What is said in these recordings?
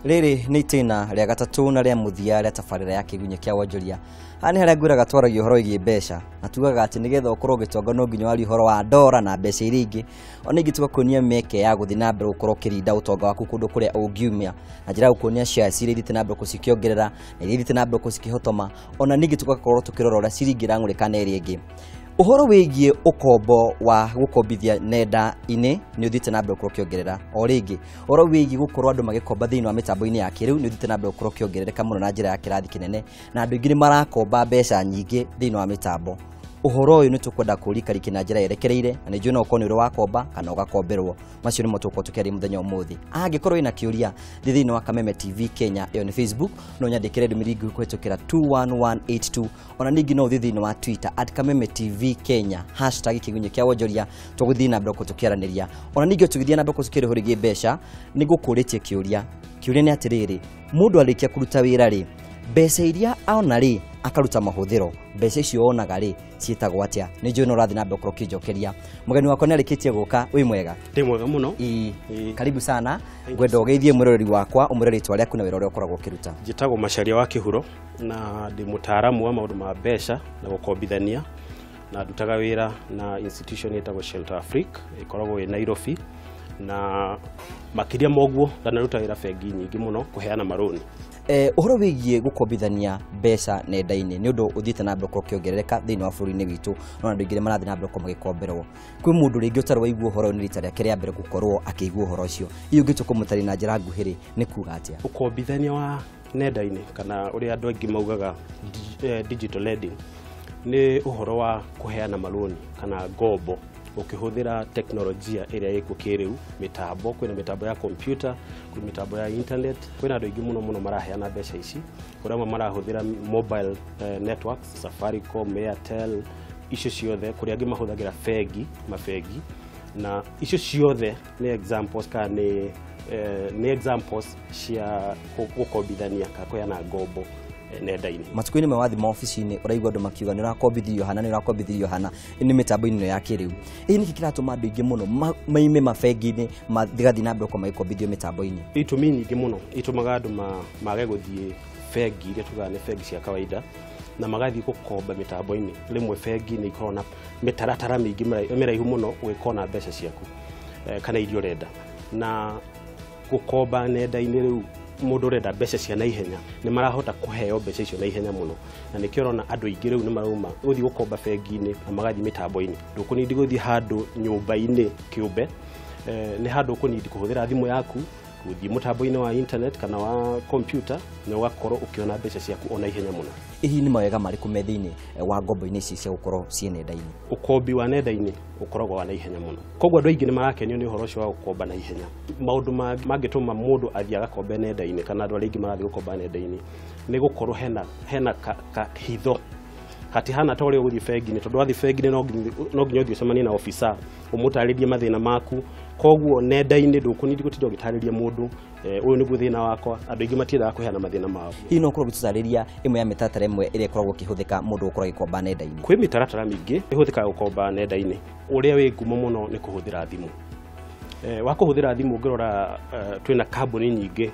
Rĩrĩ nĩ itĩna rĩa gatatũ na rĩa mũthia rĩa tabarĩra ya Kĩgunyĩ kĩa Wonjoria. Haha nĩ harĩa ngwĩraga twaragia ũhoro wĩgiĩ mbeca na tugaga atĩ nĩgetha ũkorwo ũgĩtonga no nginya warie ũhoro wa ndora na mbeca iria ingĩ. Ona ingĩ tũgakuonia mĩeke ya gũthiĩ na mbere gũkorwo ũkĩrinda ũtonga waku kũndũ kũrĩa ũngiumia na njĩra ya gũkuonia shares iria ithiĩte na mbere gũcikĩongerera na iria ithiĩte na mbere gũcikĩhotoma. Ona ningĩ tũgakorwo tũkĩrora ũrĩa ciringi ĩrang'ũrĩka na ĩrĩa ĩngĩ. Ũhoro wĩgiĩ ũkombo wa gũkombithia nenda-inĩ nĩ ũthiĩte na mbere gũkorwo ũkĩongerera. O rĩngĩ ũhoro wĩgiĩ gũkorwo andũ magĩkomba thĩinĩ wa mĩtambo-inĩ ya kĩrĩu nĩ ũthiĩte na mbere gũkorwo ũkĩongerereka mũno na njĩra ya kĩrathi kĩnene, na andũ aingĩ nĩ marakomba mbeca nyingĩ thĩinĩ wa mĩtambo. Ũhoro ũyũ nĩ tũkwenda kũũrikarikia na njĩra yerekereire, na nĩ njũĩ no ũkorwo nĩ ũrĩ wakomba kana ũgakomberwo. Macio nĩmo tũgũkorwo tũkĩaria mũthenya ũmũthĩ. Angĩkorwo wĩna kĩũria, thiĩ thĩinĩ wa Kameme TV Kenya, ĩyo nĩ Facebook, no nyandĩkĩre ndũmĩrĩri nguhĩ kũhĩtũkĩra 21182. Ona ningĩ no ũthiĩ thĩinĩ wa Twitter @Kameme TV Kenya, hashtag Kĩgunyĩ kĩa Wonjoria, tũgũthiĩ na mbere tũkĩaranĩria. Ona ningĩ tũgĩthiĩ na mbere tũkĩaria ũhoro wĩgiĩ mbeca, nĩ ngũkũrĩtie kĩũria. Kĩũria nĩ atĩrĩrĩ, mũndũ arĩkia kũruta wĩra rĩ, mbeca iria ona rĩ akaruta mahũthĩro, mbeca icio onaga rĩ ciĩtagwo atĩa? Nĩ njũĩ no ũrathiĩ na mbere gũkorwo ũkĩnjokeria. Mũgeni wakwa nĩ arĩkĩtie gũka, wĩ mwega? Ndĩ mwega mũno. Ĩĩ. Karibu sana. Ngwenda ũgeithie mwĩroreri wakwa, ũmwĩre rĩtwa rĩaku na wĩra ũrĩa ũkoragwo ũkĩruta. Njĩtagwo Macharia wa Kĩhuro na ndĩ mũtaaramu wa maũndũ ma mbeca na gũkombithania, na ndutaga wĩra na institution ĩtagwo Shelter Afrique, ĩkoragwo ĩ Nairobi, na makĩria ma ũguo ndanaruta wĩra bengi nyingĩ mũno kũheana marũni. Ũhoro wĩgiĩ gũkombithania mbeca nenda-inĩ nĩ ũndũ ũthiĩte na mbere gũkorwo ũkĩongerereka thĩinĩ wa bũrũri-inĩ witũ, no andũ aingĩ nĩ marathiĩ na mbere gũkorwo magĩkomberwo. Kwĩ mũndũ rĩngĩ ũtarĩ waigua ũhoro ũyũ, nĩ rita rĩake rĩa mbere gũkorwo akĩigua ũhoro ũcio. Hihi ũngĩtua kũmũtarĩria na njĩra nguhĩ rĩ, nĩ kuga atĩa? Ũkombithania wa nenda-inĩ kana ũrĩa andũ aingĩ maugaga digital lending nĩ ũhoro wa kũheana marũni kana ngombo ũkĩhũthĩra teknolojia ĩrĩa ĩkuo kĩrĩu, mĩtambo, kwĩna mĩtambo ya computer, kwĩ mĩtambo ya internet, kwĩna andũ aingĩ mũno mũno maraheana mbeca ici. Kũrĩ amwe marahũthĩra mobile networks, Safaricom, Airtel, icio ciothe, kũrĩ angĩ mahũthagĩra bengi, mabengi, na icio ciothe nĩ examples kana nĩ examples cia gũkombithania kana kũheana ngombo nenda-inĩ. Matukũ-inĩ maya wathiĩ maobici-inĩ ũraigua andũ makiuga nĩ ũrakombithirio hana, nĩ ũrakombithirio hana, nĩ mĩtambo-inĩ ĩno ya kĩrĩu. Ĩ nĩkĩ kĩratũma andũ aingĩ mũno maime mabengi-inĩ mathigathiĩ na mbere gũkorwo magĩkombithio mĩtambo-inĩ? Itũmi nyingĩ mũno itũmaga andũ mage gũthiĩ bengi iria tugaga nĩ bengi cia kawaida na magathiĩ gũkomba mĩtambo-inĩ. Rĩmwe bengi nĩ ikoragwo na mĩtaratara mĩingĩ mĩraihu mũno ũgĩkona mbeca ciaku kana iria ũrenda, na gũkomba nenda-inĩ rĩu mũndũ ũrenda mbeca cia naihenya nĩ marahota kũheo mbeca icio naihenya mũno, na nĩkĩo ũrona andũ aingĩ rĩu nĩ marauma gũthiĩ gũkomba bengi-inĩ na magathiĩ mĩtambo-inĩ. Ndũkũnindi gũthiĩ handũ nyũmba-inĩ kĩũmbe, nĩ handũ ũkũnindi kũhũthĩra thimũ yaku gũthiĩ mũtambo-inĩ wa internet kana wa computer na ũgakorwo ũkĩona mbeca ciaku o naihenya mũno. Hihi nĩ mawega marĩkũ me thĩinĩ wa ngombo-inĩ ici cia gũkorwo ciĩ nenda-inĩ? Ũkombi wa nenda-inĩ ũkoragwo wa naihenya mũno, koguo andũ aingĩ nĩ marakenio nĩ ũhoro ũcio wa gũkomba naihenya. Maũndũ mangĩtũma mũndũ athiĩ agakombe nenda-inĩ kana andũ arĩa aingĩ marathiĩ gũkomba nenda-inĩ nĩ gũkorwo hena kahitho, hatihana ta ũrĩa ũgũthiĩ bengi-inĩ, tondũ wathiĩ bengi-inĩ no nginya ũthiĩ ũcemanie na officer ũmũtarĩrie mathĩna maku. Koguo nenda-inĩ ndũkũnindi gũtinda ũgĩtarĩria mũndũ ũyũ nĩguo thĩna wakwa. Andũ aingĩ matiendaga kũheana mathĩna mao. Hihi no ũkorwo ũgĩtũtarĩria ĩmwe ya mĩtaratara ĩmwe ĩrĩa ĩkoragwo ĩkĩhũthĩka mũndũ gũkorwo agĩkomba nenda-inĩ? Kwĩ mĩtaratara mĩingĩ ĩhũthĩkaga gũkomba nenda-inĩ. Ũrĩa wĩ ngumo mũno nĩ kũhũthĩra thimũ. Wa kũhũthĩra thimũ ũngĩrora, twĩna kambuni nyingĩ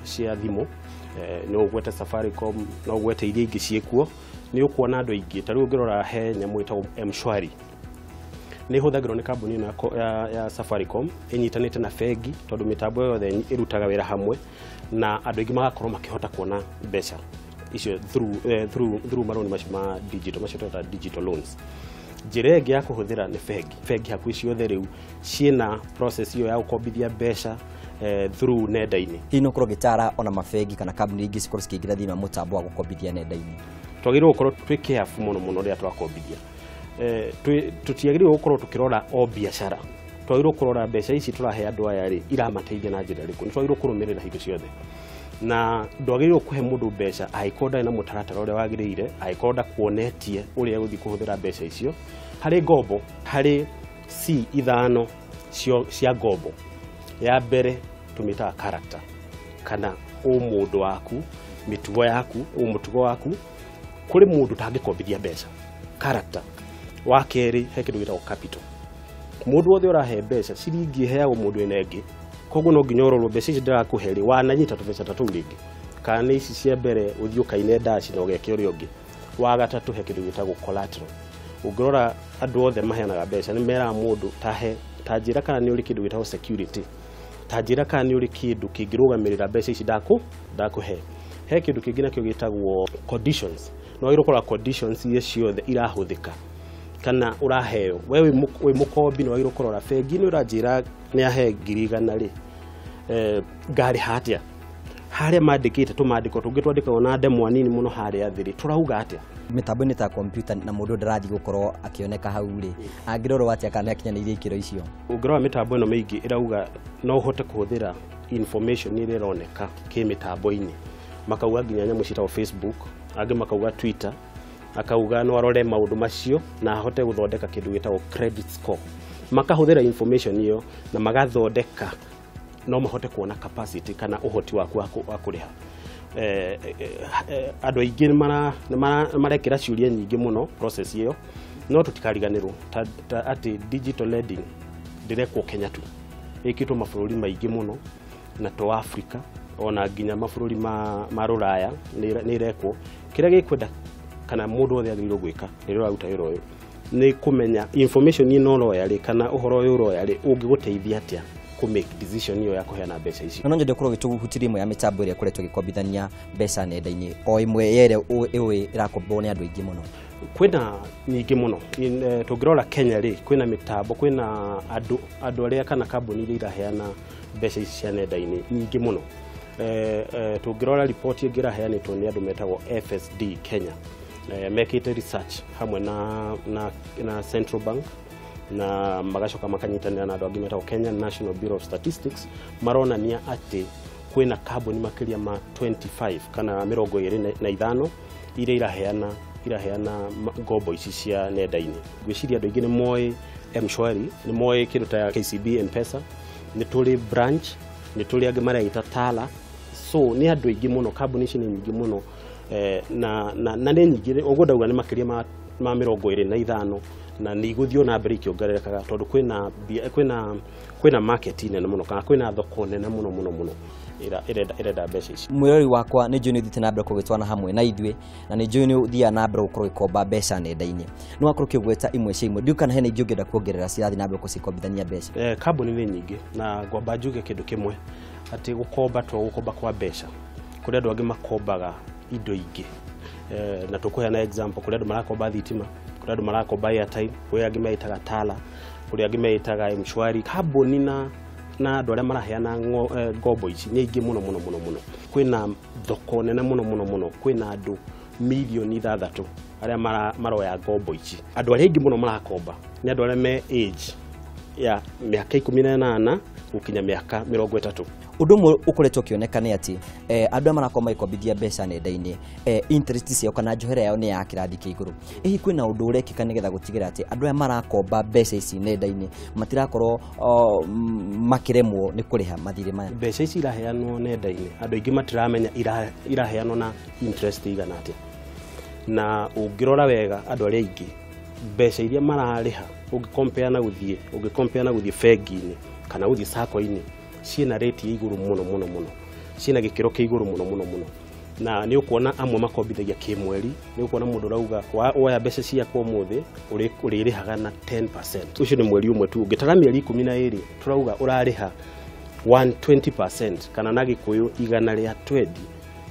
cia thimũ, no ũgwete Safaricom, no ũgwete iria ingĩ ciĩkuo, nĩ ũkuona andũ aingĩ. Ta rĩu ũngĩrora he nyamũ ĩtagwo M-Shwari, nĩ ĩhũthagĩrwo nĩ kambuni ĩno ya Safaricom ĩnyitanĩte na bengi, tondũ mĩtambo yothe ĩrutaga wĩra hamwe, na andũ aingĩ magakorwo makĩhota kuona mbeca icio through marũni macio ma digital, macio twĩtaga digital loans. Njĩra ĩngĩ ya kũhũthĩra nĩ bengi. Bengi hakuhĩ ciothe rĩu ciĩna process ĩyo ya gũkombithia mbeca through nenda-inĩ. Hihi no ũkorwo ũgĩtara ona mabengi kana kambuni ingĩ cikorwo cikĩingĩra thĩinĩ wa mũtambo wa gũkombithia nenda-inĩ? Twagĩrĩirwo gũkorwo twĩ careful mũno mũno rĩrĩa twakombithia. Tũtiagĩrĩirwo gũkorwo tũkĩrora o biacara, twagĩrĩirwo kũrora mbeca ici tũrahe andũ aya rĩ iramateithia na njĩra ĩrĩkũ. Nĩ twagĩrĩirwo kũrũmĩrĩra hingo ciothe, na ndwagĩrĩirwo kũhe mũndũ mbeca angĩkorwo ndarĩ na mũtaratara ũrĩa wagĩrĩire, angĩkorwo ndakuonetie ũrĩa egũthiĩ kũhũthĩra mbeca icio. Harĩ ngombo, harĩ C ithano cia ngombo. Ya mbere tũmĩtaga character, kana ũmũndũ waku, mĩtugo yaku, ũmũtugo waku. Kũrĩ mũndũ ũtangĩkombithia mbeca, character. Wa kerĩ he kĩndũ gĩtagwo capital. Mũndũ wothe ũrahe mbeca, ciringi ĩheagwo mũndũ ĩna ĩngĩ, Koguo no nginya ũrorwo mbeca ici ndĩrakũhe rĩ, wananyita tũbeca ta tũu rĩngĩ, kana nĩ ici cia mbere ũthiĩ ũkaine ndaci na ũgeke ũrĩa ũngĩ. Wa gatatũ, he kĩndũ gĩtagwo collateral. Ũngĩrora andũ othe maheanaga mbeca nĩ meraga mũndũ tahe ta njĩra kana nĩ ũrĩ kĩndũ gĩtagwo security, ta njĩra kana nĩ ũrĩ kĩndũ kĩngĩrũgamĩrĩra mbeca ici ndakũhe. He kĩndũ kĩngĩ nakĩo gĩtagwo conditions. No wagĩrĩirwo kũrora conditions iria ciothe irahũthĩka kana ũraheo we wĩ mũkombi. Nĩ wagĩrĩirwo kũrora bengi nĩ ũranjĩra nĩ ahe 100,000 rĩ, ngarĩha atĩa? Harĩa mandĩkĩte tũmandĩko tũngĩ twandĩkagwo na ndemwa nini mũno harĩa thĩ rĩ, tũrauga atĩa? Mĩtambo-inĩ ta kompiuta na mũndũ ndarathiĩ gũkorwo akĩoneka hau rĩ, angĩrorwo atĩa kana nĩ akinyanĩirie ikĩro icio? Ũngĩrora mĩtambo ĩno mĩingĩ ĩrauga no ũhote kũhũthĩra information ĩrĩa ĩroneka kĩmĩtambo-inĩ, makauga nginya nyamũ ciĩtagwo Facebook, angĩ makauga Twitter, akauga no arore maũndũ macio na ahote gũthondeka kĩndũ gĩtagwo credit score. Makahũthĩra information ĩyo na magathondeka no mahote kuona capacity kana ũhoti waku wa kũrĩha. Andũ aingĩ nĩ marekĩra ciũria nyingĩ mũno process ĩyo, no tũtikariganĩrwo ta atĩ digital lending ndĩrekwo Kenya tu, ĩkĩtwo mabũrũri maingĩ mũno na to Africa, ona nginya mabũrũri ma rũraya nĩ ĩrekwo. Kĩrĩa gĩkwenda kana mũndũ wothe agĩrĩirwo gwĩka rĩrĩa ũraruta wĩra ũyũ nĩ kũmenya information ĩno ũroya rĩ, kana ũhoro ũyũ ũroya rĩ, ũngĩgũteithia atĩa kũ make decision ĩyo ya kũheana mbeca icio. Na no nyende ũkorwo ũgĩtũhutĩria ĩmwe ya mĩtambo ĩrĩa ĩkoretwo ĩgĩkombithania mbeca nenda-inĩ, o ĩmwe ya ĩrĩa ĩũĩ ĩrakombwo nĩ andũ aingĩ mũno. Kwĩna nyingĩ mũno. Tũngĩrora Kenya rĩ, kwĩna mĩtambo, kwĩna andũ arĩa kana kambuni iria iraheana mbeca ici cia nenda-inĩ nyingĩ mũno. Tũngĩrora riboti ĩngĩ ĩraheanĩtwo nĩ andũ metagwo FSD Kenya, mekĩte research hamwe na Central Bank na magacoka makanyitanĩra na andũ angĩ metagwo Kenya National Bureau of Statistics, maronania atĩ kwĩna kambuni makĩria ma 25 kana 25 iria iraheana ngombo ici cia nenda-inĩ. Ngwĩciria andũ aingĩ nĩ moĩ M-Shwari, nĩ moĩ kĩndũ ta KCB M-Pesa, nĩ tũrĩ Branch, nĩ tũrĩ angĩ mareita Tala. So nĩ andũ aingĩ mũno, kambuni ici nĩ nyingĩ mũno, na nĩ nyingĩ ũguo ndauga nĩ makĩria ma 25, na nĩ igũthiĩ na mbere ikĩongererekaga tondũ kwĩna market nene mũno kana kwĩna thoko nene mũno mũno mũno ĩrenda mbeca ici. Mwĩrori wakwa, nĩ njũĩ nĩ ũthiĩte na mbere kũgĩtwana hamwe na ithuĩ, na nĩ njũĩ nĩ ũthiaga na mbere gũkorwo ũgĩkomba mbeca nenda-inĩ. Nĩ wakorwo ũkĩgweta imwe cia imwe, ndiũĩ kana hena ingĩ ũngĩenda kuongerera cirathiĩ na mbere gũcikombithania mbeca. Kambuni nĩ nyingĩ, na ngwamba njuge kĩndũ kĩmwe atĩ gũkomba to gũkomba kwa mbeca, kũrĩ andũ angĩ makombaga indo ingĩ, na tũkũheana example, kũrĩ andũ marakomba thitima, kũrĩ andũ marakomba airtime, kũrĩ angĩ meitaga Tala, kũrĩ angĩ meitaga M-Shwari. Kambuni na andũ arĩa maraheana ngombo ici nĩ aingĩ mũno mũno mũno mũno. Kwĩna thoko nene mũno mũno mũno, kwĩna andũ 6 milioni arĩa maroya ngombo ici. Andũ arĩa aingĩ mũno marakomba nĩ andũ arĩa me age ya mĩaka 18 gũkinya mĩaka 30. Ũndũ ũmwe ũkoretwo ũkĩoneka nĩ atĩ andũ aya marakorwo magĩkombithia mbeca nenda-inĩ, interest ciao kana njohera yao nĩ ya kĩrathi kĩa igũrũ. Hihi kwĩna ũndũ ũrekĩka nĩgetha gũtigĩrĩra atĩ andũ aya marakomba mbeca ici nenda-inĩ matirakorwo makĩremwo nĩ kũrĩha mathirĩ maya? Mbeca ici iraheanwo nenda-inĩ, andũ aingĩ matiramenya iraheanwo na interest igana atĩa, na ũngĩrora wega andũ arĩa aingĩ mbeca iria mararĩha ũngĩcompare na gũthiĩ bengi-inĩ kana gũthiĩ sacco-inĩ, ciĩna rate ya igũrũ mũno mũno mũno, ciĩna gĩkĩro kĩa igũrũ mũno mũno mũno. Na nĩ ũkuona amwe makombithagia kĩmweri, nĩ ũkuona mũndũ ũrauga woya mbeca ciakwa ũmũthĩ ũrĩrĩhaga na 10%. Ũcio nĩ mweri ũmwe tu, ũngĩtara mĩeri 12 tũrauga ũrarĩha 120%, kana na Gĩkũyũ 120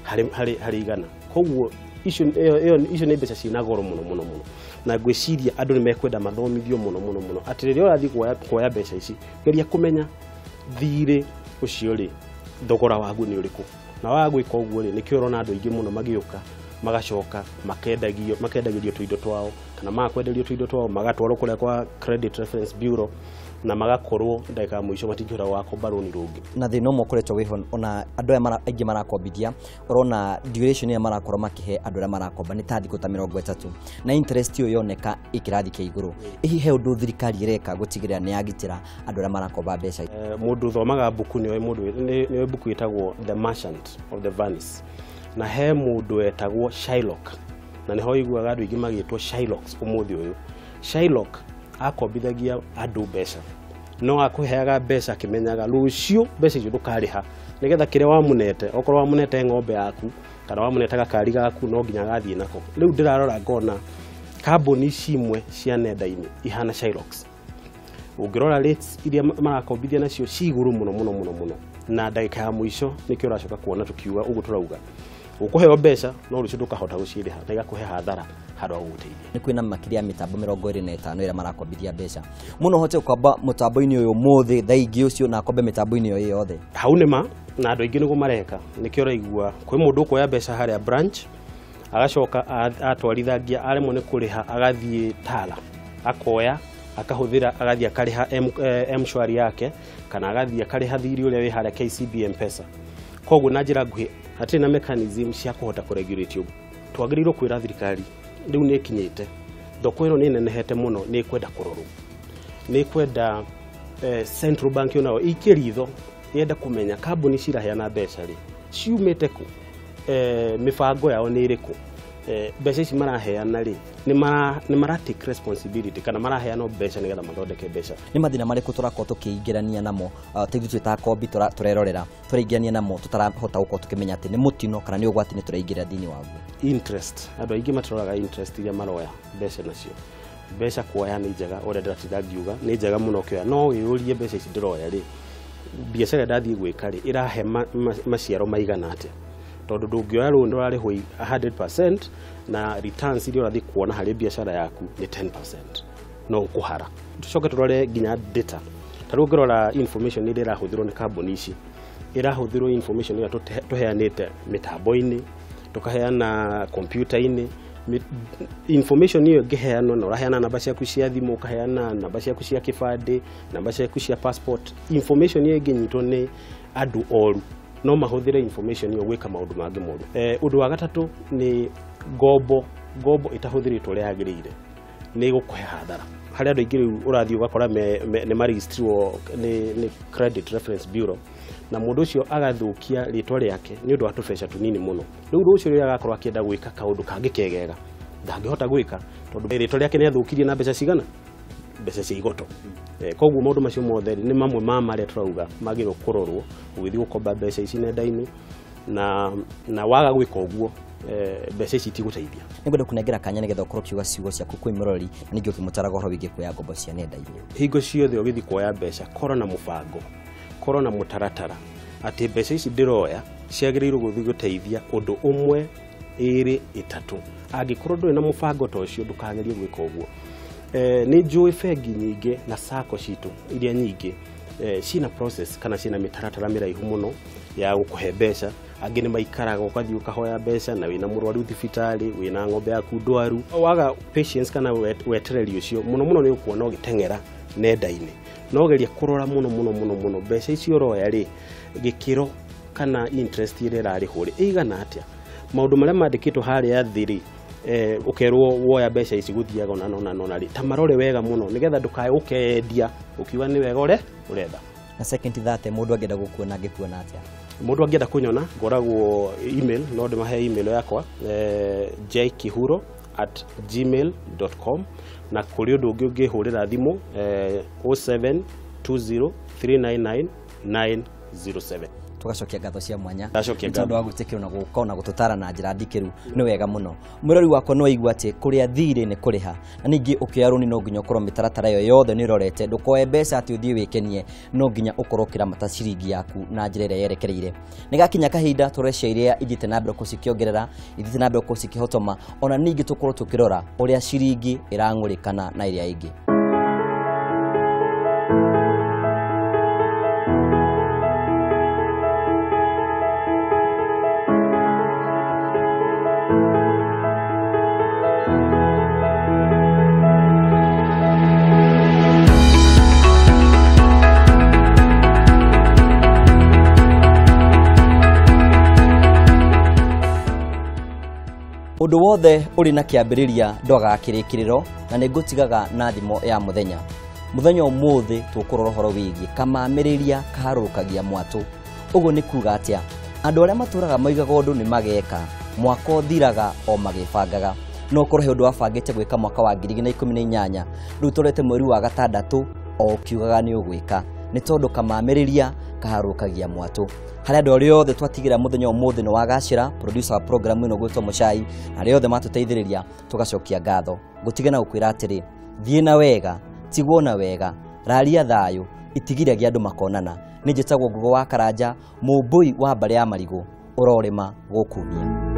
harĩ igana. Koguo icio nĩ mbeca ciĩna goro mũno mũno mũno, na ngwĩciria andũ nĩ mekwenda mathomithio mũno mũno mũno atĩ rĩrĩa ũrathiĩ kuoya mbeca ici, geria kũmenya thirĩ ũcio rĩ, thogora waguo nĩ ũrĩkũ. Na waga gwĩka ũguo rĩ, nĩkĩo ũrona andũ aingĩ mũno magĩũka magacoka makendagĩrio tũindo twao, kana magakwenderio tũindo twao, magatwarwo kũrĩa kwa Credit Reference Bureau na magakorwo ndagĩka ya mũico matingĩhota gũgakomba rũni rũngĩ. Na thĩna ũmwe ũkoretwo wĩho, ona andũ aya aingĩ marakombithia, ũrona duration ĩrĩa marakorwo makĩhe andũ arĩa marakomba nĩ ta thikũ ta 30, na interest ĩyo yoneka ĩ kĩrathi kĩa igũrũ. Hihi he ũndũ thirikari ĩreka gũtigĩrĩra nĩ yagitĩra andũ arĩa marakomba mbeca? Mũndũ ũthomaga mbuku nĩoĩ mũndũ nĩoĩ mbuku ĩtagwo The Merchant of the Venice, na he mũndũ wetagwo Shylock, na nĩho ũiguaga andũ aingĩ magĩtwo Shylocks ũmũthĩ ũyũ. Shylock akombithagia andũ mbeca, No akũheaga mbeca akĩmenyaga rũciũ mbeca icio ndũkarĩha, nĩgetha kĩrĩa wamũnete, okorwo wamũnete ng'ombe yaku kana wamũnete gakari gaku, no nginya agathiĩ nako. Rĩu ndĩrarora ngona kambuni ici imwe cia nenda-inĩ ihana Shylock. Ũngĩrora rates iria marakombithia nacio ci igũrũ mũno mũno mũno mũno, na ndagĩka ya mũico nĩkĩo ũracoka kuona tũkiuga ũguo tũrauga ũkũheo mbeca no rũciũ ndũkahota gũcirĩha na igakũhe hathara handũ ha gũgũteithia. Nĩ kwĩna makĩria ya mĩtambo 25 ĩrĩa marakombithia mbeca. Mũno ũhote gũkomba mũtambo-inĩ ũyũ ũmũthĩ thaa ingĩ ũcio na akombe mĩtambo-inĩ ĩyo yothe. Hau nĩ ma, na andũ aingĩ nĩguo mareka. Nĩkĩo ũraigua kwĩ mũndũ ũkuoya mbeca harĩa branch agacoka atwarithangia aremwo nĩ kũrĩha agathiĩ Tala akoya akahũthĩra agathiĩ akarĩha M-Shwari yake kana agathiĩ akarĩha thirĩ ũrĩa wĩ harĩa KCB M-Pesa. Koguo na njĩra nguhĩ hatirĩ na mechanism cia kũhota kũregulate ũguo. Twagĩrĩirwo kwĩra thirikari rĩu nĩ ĩkinyĩte, thoko ĩno nĩ ĩnenehete mũno, nĩ ĩkwenda kũrorwo, nĩ ĩkwenda central bank onayo ĩikie ritho yenda kũmenya kambuni ciraheana mbeca rĩ ciumĩte kũ, mĩbango yao nĩ ĩrĩkũ, mbeca ici maraheana rĩ nĩ mara take responsibility kana maraheana mbeca nĩgetha mathondeke mbeca. Nĩ mathĩna marĩkũ tũrakorwo tũkĩingĩrania namo ta ithuĩ twĩ ta akombi tũrerorera tũraingĩrania namo tũtarahota gũkorwo tũkĩmenya atĩ nĩ mũtino kana nĩ ũgwati nĩ tũraingĩra thĩinĩ waguo? Interest, andũ aingĩ matiroraga interest iria maroya mbeca nacio. Mbeca kuoya nĩ njega, ũrĩa ndĩratinda ngiuga nĩ njega mũno ũkĩoya, no wĩyũrie mbeca ici ndĩroya rĩ, biacara ndathiĩ gwĩka rĩ ĩrahe maciaro maigana atĩa, tondũ ndũngĩoya rũni ũrarĩhwo 100% na returns iria ũrathiĩ kuona harĩ biacara yaku nĩ 10%, no ũkũhara. Tũcoke tũrore nginya data, ta rĩu ũngĩrora information ĩrĩa ĩrahũthĩrwo nĩ kambuni ici, ĩrahũthĩrwo information ĩrĩa tũheanĩte mĩtambo-inĩ, tũkaheana kompiuta-inĩ, information ĩyo ĩngĩheanwo na ũraheana namba ciaku cia thimũ, ũkaheana namba ciaku cia kĩbandĩ, namba ciaku cia passport, information ĩyo ĩngĩnyitwo nĩ andũ oru no mahũthĩre information ĩyo gwĩka maũndũ mangĩ moru. Ũndũ wa gatatũ nĩ ngombo, ngombo ĩtahũthĩrĩtwo ũrĩa yagĩrĩire nĩ ĩgũkũhe hathara. Harĩ andũ aingĩ rĩu ũrathiĩ ũgakora nĩ maregisterirwo nĩ Credit Reference Bureau, na mũndũ ũcio agathũkia rĩtwa rĩake nĩ ũndũ wa tũbeca tũnini mũno. Rĩu rũciũ rĩrĩa agakorwo akĩenda gwĩka kaũndũ kangĩ kegega ndangĩhota gwĩka tondũ rĩtwa rĩake nĩ athũkirie na mbeca cigana, mbeca cia igoto. Koguo maũndũ macio mothe nĩ mamwe ma marĩa tũrauga magĩrĩirwo kũrorwo ũgĩthiĩ gũkomba mbeca ici nenda-inĩ, na waga gwĩka ũguo mbeca ici itigũteithia. Nĩngwenda kũnengera kanya nĩgetha ũkorwo ũkiuga ciugo ciaku kwĩ mũrori na ningĩ ũkĩmũtaraga ũhoro wĩgiĩ kuoya ngombo cia nenda-inĩ. Hingo ciothe ũgĩthiĩ kuoya mbeca korwo na mũbango, korwo na mũtaratara atĩ mbeca ici ndĩroya ciagĩrĩirwo gũthiĩ gũteithia ũndũ ũmwe, ĩrĩ, ĩtatũ. Angĩkorwo ndũrĩ na mũbango ta ũcio ndũkagerie gwĩka ũguo. Nĩ njũĩ bengi nyingĩ na sacco citũ iria nyingĩ cina process kana cina mĩtaratara mĩraihu mũno ya gũkũhe mbeca. Angĩ nĩ maikaraga ũgathiĩ ũkahoya mbeca na wĩna mũrwaru thibitarĩ, wĩna ng'ombe yaku ndwaru. Waga patience kana wetereri ũcio mũno mũno nĩ ũkuona ũgĩteng'era nenda-inĩ. No geria kũrora mũno mũno mũno mũno mbeca icio ũroya rĩ, gĩkĩro kana interest ĩrĩa ĩrarĩhwo rĩ ĩigana atĩa. Maũndũ marĩa mandĩkĩtwo harĩa thĩ rĩ, ũkerwo woya mbeca ici gũthiaga ona na ona rĩ, ta marore wega mũno nĩgetha ndũkae gũkendia ũkiuga nĩ wega ũretha. Na second 30 mũndũ angĩenda gũkuona angĩkuona atĩa? Mũndũ angĩenda kũnyona ngoragwo email, no ndĩmahe email yakwa jkihuro@gmail.com, na kũrĩ ũndũ ũngĩ ũngĩhũrĩra thimũ 0720399907. Tũgacokia ngatho cia mwanya Ndacokia nĩ tondũ wa gwĩtĩkĩrwo na gũka na gũtũtara na njĩra ndikĩru, nĩ wega mũno. Mũrori wakwa no aigua atĩ kũrĩa thirĩ nĩ kũrĩha, na ningĩ ũkĩoya rũni no nginya ũkorwo mĩtaratara ĩyo yothe nĩ ũrorete, ndũkoe mbeca atĩ ũthiĩ wĩkenie, no nginya ũkorwo ũkĩramata ciringi yaku na njĩra ĩrĩa yerekereire. Nĩ gakinya kahinda tũrore cia iria ithiĩte na mbere gũcikĩongerera, ithiĩte na mbere gũcikĩhotoma, ona ningĩ tũkorwo tũkĩrora ũrĩa ciringi ĩrang'ũrĩkana na ĩrĩa ĩngĩ. Ũndũ wothe ũrĩ na kĩambĩrĩria ndwagaga kĩrĩkĩrĩro, na nĩ ngũtigaga na thimo ya mũthenya. Mũthenya ũmũthĩ tũkũrora ũhoro wĩgiĩ kamamĩrĩria kaharũrũkagia mwatũ. Ũguo nĩ kuga atĩa? Andũ arĩa matũraga moigaga ũndũ nĩ mageka, mwaka ũthiraga o magĩbangaga. No ũkorwo he ũndũ wabangĩte gwĩka mwaka wa 2018, rĩu tũrete mweri wa gatandatũ, O ũkiugaga nĩ ũgwĩka, nĩ tondũ kamamĩrĩria kaharũkagia mwatũ. Harĩa andũ arĩa othe twatigira mũthenya ũmũthĩ nĩ wagacĩra, producer wa program ĩno gwĩtwo Mũcai, na arĩa othe matũteithĩrĩria tũgacokia ngatho. Ngũtige na gũkwĩra atĩrĩ, thiĩ na wega, tigwo na wega, raria thayũ, itigiragia andũ makonana. Nĩ njĩtagwo Ngugo wa Karanja, mũmbũi wa mbarĩ ya marigũ, ũrorĩma gũkumia.